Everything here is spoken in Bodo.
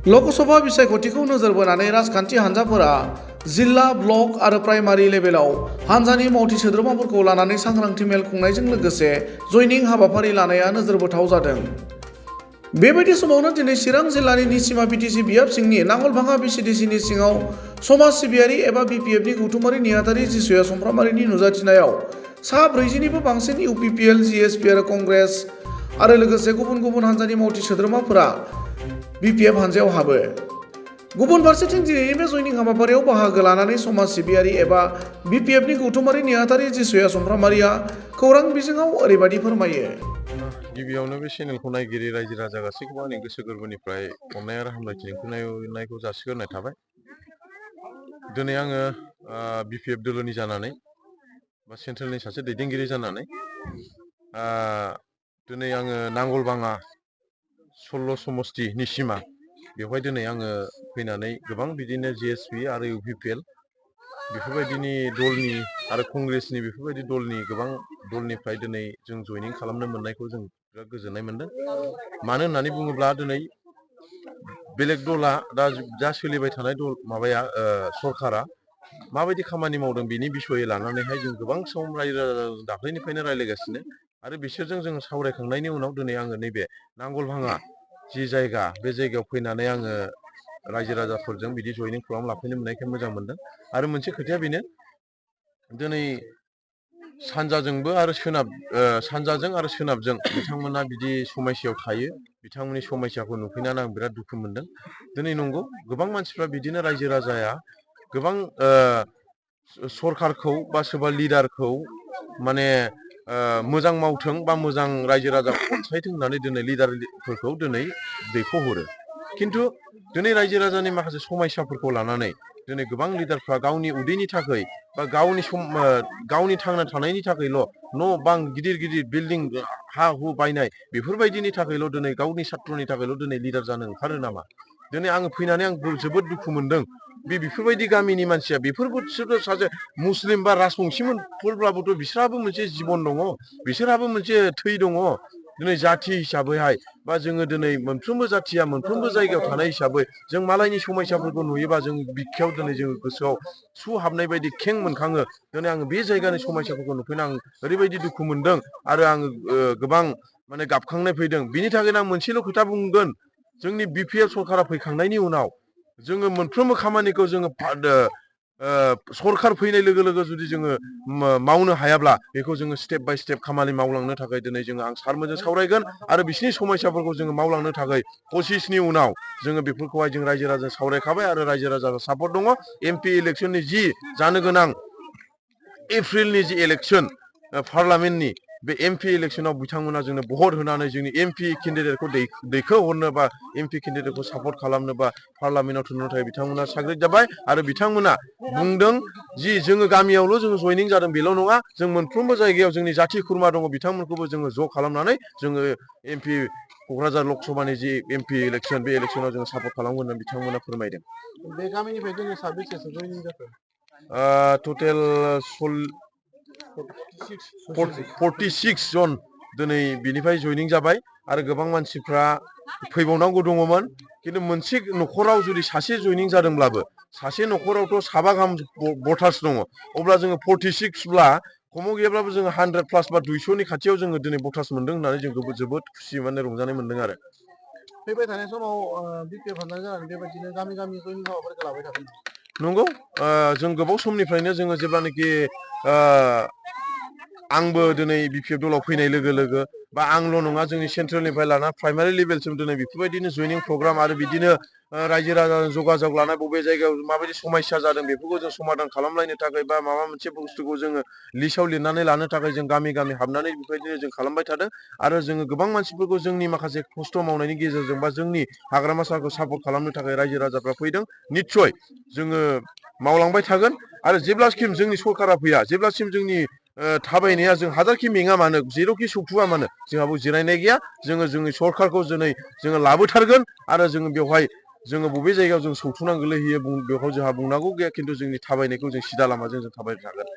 लकसभा बिसायख'थिखौ नोजोर बोनानै राजखान्थि हान्जाफोरा जिल्ला ब्लक आरो प्राइमारि लेभेलाव हान्जानि मावथि सोद्रोमाफोरखौ लानानै सांग्रांथि मेल खुंनायजों लोगोसे जयनिं हाबाफारि लानाया नोजोर बोथाव जादों। बेबायदि समावनो दिनै चिरां जिल्लानि निसिमा बिटिसि बियाब सिंनि नांगलभाङा बिसिडिसिनि सिङाव समाज सिबियारि एबा बिपिएफनि गौथुमारि नेहाथारि जिसुया समफ्रामारिनि नुजाथिनायाव सा 40निबो बांसिन इउपिपिएल, जिएसपि आरो कंग्रेस आरो लोगोसे गुबुन गुबुन हान्जानि मावथि सोद्रोमाफोरा बिपिएफ हान्जायाव हाबो। गुबुन फारसेथिं दिनैनि बे जयनिं हाबाफारियाव बाहागो लानानै समाज सिबियारि एबा बिपिएफनि गौथुमारि नेहाथारि जिसुया समफ्रामारिया खौरां बिजोङाव ओरैबायदि फोरमायो। गिबियावनो बे चेनेलखौ नायगिरि रायजो राजा गासैखौबो आंनि गोसो गोरबोनिफ्राय अननाय आरो हामलायथिनायखौ जासिग्रोनाय थाबाय। दिनै आङो बिपिएफ दोलोनि जानानै बा सेन्ट्रेलनि सासे दैदेनगिरि जानानै दिनै आङो नांगलभाङा 16 समस्ति निसिमा बेवहाय दिनै आङो फैनानै गोबां बिदिनो जिएसपि आरो इउपिपिएल बेफोरबायदिनि दलनि आरो कंग्रेसनि बेफोरबायदि दलनि गोबां दलनिफ्राय दिनै जों जयनिं खालामनो मोननायखौ जों बिराद गोजोननाय मोनदों। मानो होननानै बुङोब्ला दिनै बेलेग दला दा सोलिबाय थानाय माबाया सरकारा माबायदि खामानि मावदों बेनि बिसयै लानानैहाय जों गोबां सम दाख्लैनिफ्रायनो रायज्लायगासिनो आरो बिसोरजों जों सावरायखांनायनि उनाव दिनै आङो नैबे नांगलभाङा जि जायगा बे जायगायाव फैनानै आङो रायजो राजाफोरजों बिदि जयनिं प्रग्राम लाफैनो मोननायखाय मोजां मोनदों। आरो मोनसे खोथाया बेनो दिनै सानजाजोंबो आरो सानजाजों आरो सोनाबजों बिथांमोना बिदि समस्यायाव थायो। बिथांमोननि समस्याखौ नुफैनानै आं बिराद दुखु मोनदों। दिनै नंगौ गोबां मानसिफ्रा बिदिनो रायजो राजाया गोबां सरकारखौ बा सोरबा लिडारखौ माने मोजां मावथों बा मोजां रायजो राजाखौ अनसायथों होननानै दिनै लिडारफोरखौ दिनै दैखोहरो। खिन्थु दिनै रायजो राजानि माखासे समस्याफोरखौ लानानै दिनै गोबां लिडारफ्रा गावनि उदैनि थाखाय बा गावनि थांना थानायनि थाखायल' न' बां गिदिर गिदिर बिल्डिं हा हु बायनाय बेफोरबायदिनि थाखायल' दिनै गावनि साथ्र'नि थाखायल' दिनै लिडार जानो ओंखारो नामा? दिनै आङो फैनानै आं जोबोद दुखु मोनदों। बेफोरबायदि गामिनि मानसिया बिसोरबोथ' सासे मुस्लिम बा राजबंसिफोरब्लाबोथ' बिसोरहाबो मोनसे जिबन दङ, बिसोरहाबो मोनसे थै दङ। दिनै जाथि हिसाबैहाय बा जोङो दिनै मोनफ्रोमबो जाथिया मोनफ्रोमबो जायगायाव थानाय हिसाबै जों मालायनि समस्याफोरखौ नुयोबा जों बिखायाव दिनै जोङो गोसोआव सु हाबनाय बायदि खें मोनखाङो। दिनै आङो बे जायगानि समस्याफोरखौ नुफैना आं ओरैबायदि दुखु मोनदों आरो आङो गोबां माने गाबखांनाय फैदों। बिनि थाखायनो आं मोनसेल' खोथा बुंगोन, जोंनि बिपिएल सरकारा फैखांनायनि उनाव जोङो मोनफ्रोमबो खामानिखौ जोङो सरकार फैनाय लोगो लोगो जुदि जोङो मावनो हायाब्ला बेखौ जोङो स्टेप बाय स्टेप खामानि मावलांनो थाखाय दिनै जोङो आं सारमोनजों सावरायगोन आरो बिसिनि समस्याफोरखौ जोङो मावलांनो थाखाय 25नि उनाव जोङो बेफोरखौहाय जों रायजो राजाजों सावरायखाबाय आरो रायजो राजाजों सापर्ट दङ। एमपि इलेक्सननि जि जानो गोनां एप्रिलनि जि इलेक्सन पार्लामेन्टनि बे एमपि इलेक्सनाव बिथांमोना जोंनो भट होनानै जोंनि एमपि केन्डिडेटखौ दैखोहरनो बा एमपि केन्डिडेटखौ सापर्ट खालामनो बा पार्लामेन्टआव थिनहरनो थाखाय बिथांमोना साग्रिद जाबाय आरो बिथांमोना बुंदों जि जोङो गामियावल' जोङो जयनिं जादों बेल' नङा, जों मोनफ्रोमबो जायगायाव जोंनि जाथि खुरमा दङ बिथांमोनखौबो जोङो ज' खालामनानै जोङो एमपि क'क्राझार लकसभानि जि एमपि इलेक्सन बे इलेक्सनाव जोङो सापर्ट खालामगोन होननानै बिथांमोना फोरमायदों। बे गामिनिफ्राय दिनै साबेसेसो जयनिं जाखो? टटेल 46 जन दिनै बिनिफ्राय जयनिं जाबाय आरो गोबां मानसिफ्रा फैबावनांगौ दङमोन। खिन्थु मोनसे न'खराव जुदि सासे जयनिं जादोंब्लाबो सासे न'खरावथ' 7 गाहाम भटार्स दङ। अब्ला जोङो 46ब्ला खमाव गैयाब्लाबो जोङो 100 प्लास बा 200नि खाथियाव जोङो दिनै भटार्स मोनदों होननानै जों जोबोद खुसि माने रंजानाय मोनदों आरो। फैबाय थानाय समाव बिपिएफ हान्जा जानानै बेबायदिनो गामि गामि जयनिं हाबाफारिखौ लाबाय थागोन। नंगौ जों गोबाव समनिफ्रायनो जोङो जेब्लानाखि आंबो दिनै बिपिएफ दलाव फैनाय लोगो लोगो बा आंल' नङा जोंनि सेन्ट्रेलनिफ्राय लाना प्राइमारि लेभेलसिम दिनै बेफोरबायदिनो जयनिं प्रग्राम आरो बिदिनो रायजो राजाजों जगाजग लानाय बबे जायगायाव माबायदि समस्या जादों बेफोरखौ जों समाधान खालामलायनो थाखाय बा माबा मोनसे बुस्थुखौ जोङो लिस्टआव लिरनानै लानो थाखाय जों गामि गामि हाबनानै बेबायदिनो जों खालामबाय थादों आरो जोङो गोबां मानसिफोरखौ जोंनि माखासे खस्थ' मावनायनि गेजेरजों बा जोंनि हाग्रामा सारखौ सापर्ट खालामनो थाखाय रायजो राजाफ्रा फैदों। निस्सय जोङो मावलांबाय थागोन आरो जेब्लासिम जोंनि सरकारा फैया, जेब्लासिम जोंनि थाबायनाया जों हाजारखि मेङा मानो जेरावखि सौथुआ मानो जोंहाबो जिरायनाय गैया। जोङो जोंनि सरकारखौ दिनै जोङो लाबोथारगोन आरो जोङो बेवहाय जोङो बबे जायगायाव जों सौथुनां गोलैहैयो बेवहाय जोंहा बुंनांगौ गैया, खिन्थु जोंनि थाबायनायखौ जों सिदा लामाजों जों थाबायबाय थागोन।